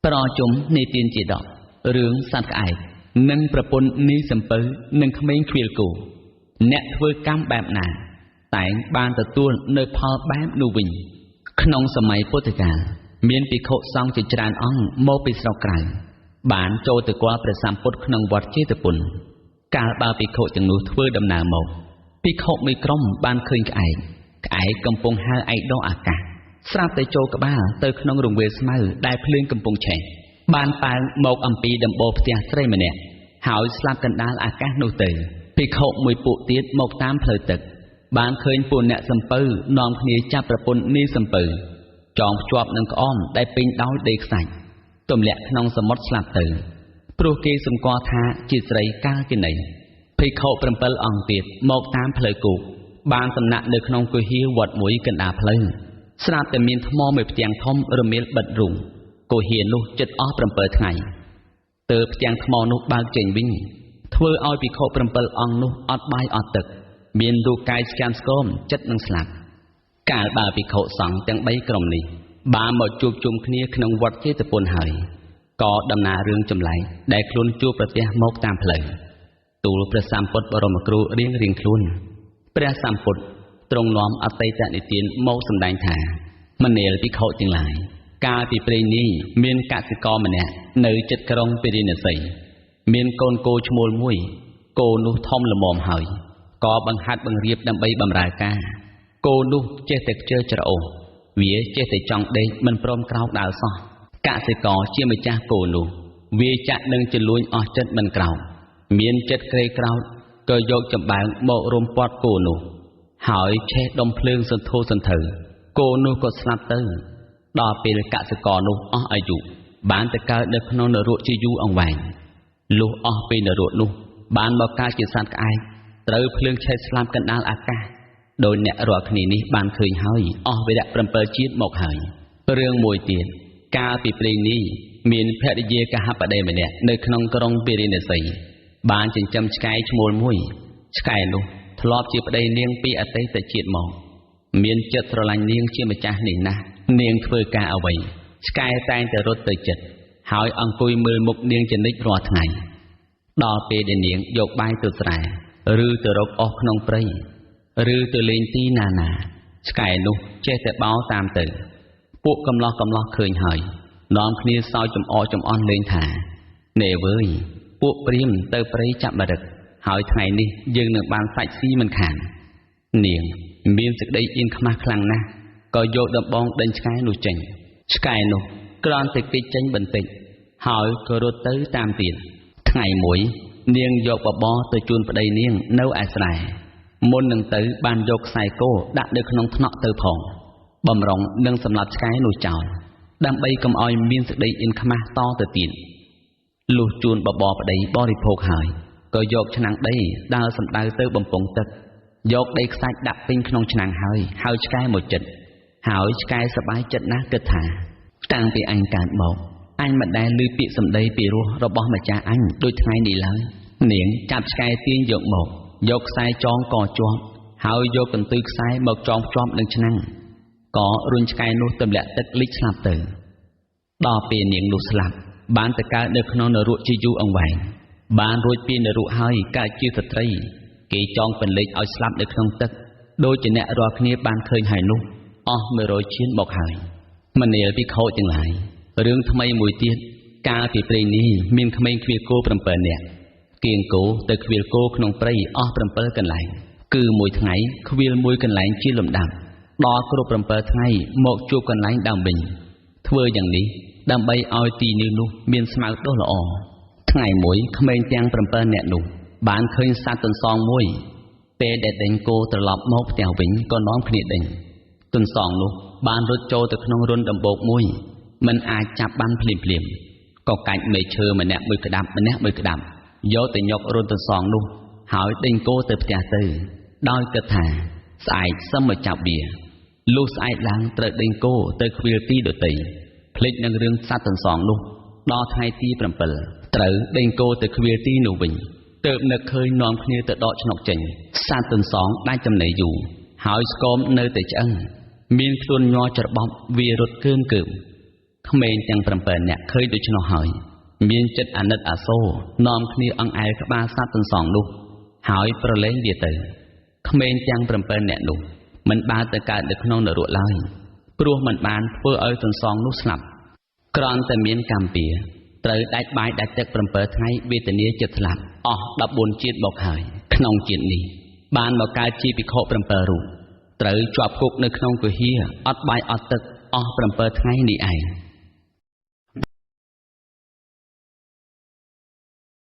ប្រជុំនិទានជាដករឿងសត្វក្អែកនិងប្រពន្ធនីសំពៅនិងក្មេងខ្វៀលគោអ្នកធ្វើកម្មបែបណាតែងបានទទួលនៅផលបែបនោះវិញក្នុងសម័យពុទ្ធកាលមានភិក្ខុសង្ឃជាច្រើនអង្គមកពីស្រុកក្រៅបានចូលទៅគាល់ព្រះសម្ពុទ្ធក្នុងវត្តចេតពុនកាលបើភិក្ខុទាំងនោះធ្វើដំណើរមកភិក្ខុមួយក្រុមបានឃើញក្អែកក្អែកកំពុងហើរឯកដកអាកាសស្រាប់តែចូលក្បាលទៅក្នុងរង្វេលស្មៅដែលភ្លើងកំពុងឆេះបានប៉ើងមកអំពីដំបូលផ្ទះស្រីម្នាក់ហើយស្លាប់កណ្ដាលអាកាសនោះទៅភិក្ខុមួយពួកទៀតមកតាមផ្លូវទឹកបានឃើញពួកអ្នកសំពៅនាំគ្នាចាប់ប្រពន្ធនាយសំពៅចងភ្ជាប់នឹងក្អមដែលពេញដោយដីខ្សាច់ទម្លាក់ក្នុងសមុទ្រស្លាប់ទៅព្រោះគេសម្គាល់ថាជាស្រីកាលកិនីភិក្ខុ7អង្គទៀតមកតាមផ្លូវគោកបានសំណាក់នៅក្នុងគុហាវត្តមួយកណ្ដាលផ្លូវស្រាប់តែមានថ្មមួយផ្ទាំងធំរមៀលបិទរូងគុហានោះចិត្តអស់7ថ្ងៃទើបផ្ទាំងថ្មនោះបើកចេញវិញធ្វើឲ្យភិក្ខុ7អង្គនោះអត់បាយអត់ទឹកមានរូបកាយស្គាំស្គមចិត្តនឹងស្លាប់កាលបើភិក្ខុសង្ឃទាំង3ក្រុមនេះបានមកជួបជុំគ្នាក្នុងវត្តចេតពុនហើយក៏ដំណើររឿងចម្លែកដែលខ្លួនជួបប្រទះមកតាមផ្លូវទូលព្រះសម្ពុទ្ធបរមគ្រូរៀងរៀងខ្លួនព្រះសម្ពុទ្ធទ្រង់នាំអតីតនិទានមកសម្ដែងថាមនាលភិក្ខុទាំងឡាយកាលពីព្រេងនេះមានកសិករម្នាក់នៅជិតក្រុងពារាណសីមានកូនគោឈ្មោលមួយគោនោះធំល្មមហើយក៏បង្ហាត់បង្រៀបដើម្បីបម្រើការគោនោះចេះតែខ្ជិលច្រអូសវាចេះតែចង់ដេកមិនព្រមក្រោកដើរសោះកសិករជាម្ចាស់គោនោះវាចាក់នឹងចលួញអស់ចិត្តមិនក្រោកមានចិត្តក្រេក្រោតក៏យកចម្បាំងមករុំព័ទ្ធគោនោះហើយឆេះដុំភ្លើងសន្ធោសន្ធៅគោនោះក៏ស្លាប់ទៅដល់ពេលកសិករនោះអស់អាយុបានទៅកើតនៅក្នុងនរកជាយូរអង្វែងលុះអស់ពេលនរកនោះបានមកកើតជាសត្វក្អែកត្រូវភ្លើងឆេះស្លាប់កណ្ដាលអាកាសដោយអ្នករាល់គ្នានេះបានឃើញហើយអស់វរៈ7ជាតិមកហើយរឿងមួយទៀតកាលពីព្រេងនេះមានភរិយាកហបតីម្នាក់នៅក្នុងក្រុងពារាណសីបានចិញ្ចឹមឆ្កែឈ្មោលមួយឆ្កែនោះធ្លាប់ជាប្តីនាងពីអតីតជាតិមកមានចិត្តស្រឡាញ់នាងជាម្ចាស់នេះណាស់នាងធ្វើការអ្វីឆ្កែតែងតែរត់ទៅចិត្តហើយអង្គុយមើលមុខនាងជានិច្ចរាល់ថ្ងៃដល់ពេលដែលនាងយកបាយទៅស្រែឬទៅរកអស់ក្នុងព្រៃឬទៅលេងទីណាណាឆ្កែនោះចេះតែបោតាមទៅពួកកំឡោះកំឡោះឃើញហើយនាំគ្នាសើចចំអកចំអន់លេងថាណែវើយពួកព្រាមទៅព្រៃចាប់មរឹកហើយថ្ងៃនេះយើងនឹងបានសាច់ស៊ីមិនខាននាងមានសេចក្តីអៀនខ្មាស់ខ្លាំងណាស់ក៏យកដំបងដេញឆ្កែនោះចេញឆ្កែនោះគ្រាន់តែគេចចេញបន្តិចហើយក៏រត់ទៅតាមទៀតថ្ងៃមួយនាងយកបបរទៅជូនប្តីនាងនៅឯស្រែមុននឹងទៅបានយកខ្សែគោដាក់នៅក្នុងថ្នាក់ទៅផងបំរុងនឹងសម្លាប់ឆ្កែនោះចោលដើម្បីកុំឲ្យមានសេចក្តីអៀនខ្មាស់តទៅទៀតលុះជូនបបរប្តីបរិភោគហើយក៏យកឆ្នាំងដីដើរសម្ដៅទៅបំពង់ទឹកយកដីខ្សាច់ដាក់ពេញក្នុងឆ្នាំងហើយហើយឆ្កែមកចិត្តហើយឆ្កែសប្បាយចិត្តណាស់គិតថាតាំងពីអញកើតមកអញមិនដែលឮពាក្យសម្ដីពីរោះរបស់ម្ចាស់អញដូចថ្ងៃនេះឡើយនាងចាប់ឆ្កែទាញយកមកយកខ្សែចងកជាប់ហើយយកកន្ទុយខ្សែមកចងភ្ជាប់នឹងឆ្នាំងក៏រុញឆ្កែនោះទម្លាក់ទឹកលិចស្លាប់ទៅដល់ពេលនាងនោះស្លាប់បានទៅកើតនៅក្នុងនរកជាយូរអង្វែងបានរួចពីនរកហើយកើតជាស្ត្រីគេចងពន្លិចឲ្យស្លាប់នៅក្នុងទឹកដូចជាអ្នករាល់គ្នាបានឃើញហើយនោះអស់100ជាតិមកហើយមនាលភិក្ខុទាំងឡាយរឿងថ្មីមួយទៀតកាលពីព្រេងនេះមានក្មេងខ្វៀលគោ7នាក់គៀងគោទៅខ្វៀលគោក្នុងព្រៃអស់7កន្លែងគឺមួយថ្ងៃខ្វៀលមួយកន្លែងជាលំដាប់ដល់គ្រប់7ថ្ងៃមកជួបកន្លែងដើមវិញធ្វើយ៉ាងនេះដើម្បីឲ្យទីនេះនោះមានស្មៅដុះល្អថ្ងៃមួយក្មេងទាំង7នាក់នោះបានឃើញសត្វទន្សងមួយពេលដែលដេញគោត្រឡប់មកផ្ទះវិញក៏នាំគ្នាដេញទន្សងនោះបានរត់ចូលទៅក្នុងរន្ធដំបូកមួយមិនអាចចាប់បានភ្លាមភ្លាមក៏កាច់មែកឈើម្នាក់មួយក្តាប់ម្នាក់មួយក្តាប់យកទៅញុករន្ធទន្សងនោះហើយដេញគោទៅផ្ទះទៅដោយគិតថាស្អែកសឹមមកចាប់វាលុះស្អែកឡើងត្រូវដេញគោទៅខ្វៀលទីដទៃភ្លេចនឹងរឿងសត្វទន្សងនោះដល់ថ្ងៃទី7ត្រូវដេញគោទៅខ្វៀលទីនោះវិញទើបនឹកឃើញនាំគ្នាទៅដកឆ្នុកចេញសត្វទន្សងដាច់ចំណីយូរហើយស្គមនៅតែឆ្អឹងមានខ្លួនញ័រច្របប់វារត់កើមកើម ក្មេងទាំង7នាក់ឃើញដូច្នោះហើយ មានចិត្តអាណិតអាសូរ នាំគ្នាអង្អែលក្បាលសត្វទន្សងនោះ ហើយប្រឡែងវាទៅ។ ក្មេងទាំង7នាក់នោះមិនបានទៅកើតនៅក្នុងនរកឡើយ ព្រោះមិនបានធ្វើឲ្យទន្សងនោះស្លាប់ គ្រាន់តែមានកម្មពៀត្រូវដាច់បាយដាច់ទឹក7ថ្ងៃ វេទនាចិត្តស្លាប់អស់14ជាតិមកហើយ ក្នុងជាតិនេះបានមកកើតជាភិក្ខុ7រូប ត្រូវជាប់គុកនៅក្នុងគុហា អត់បាយអត់ទឹកអស់7ថ្ងៃនេះឯង។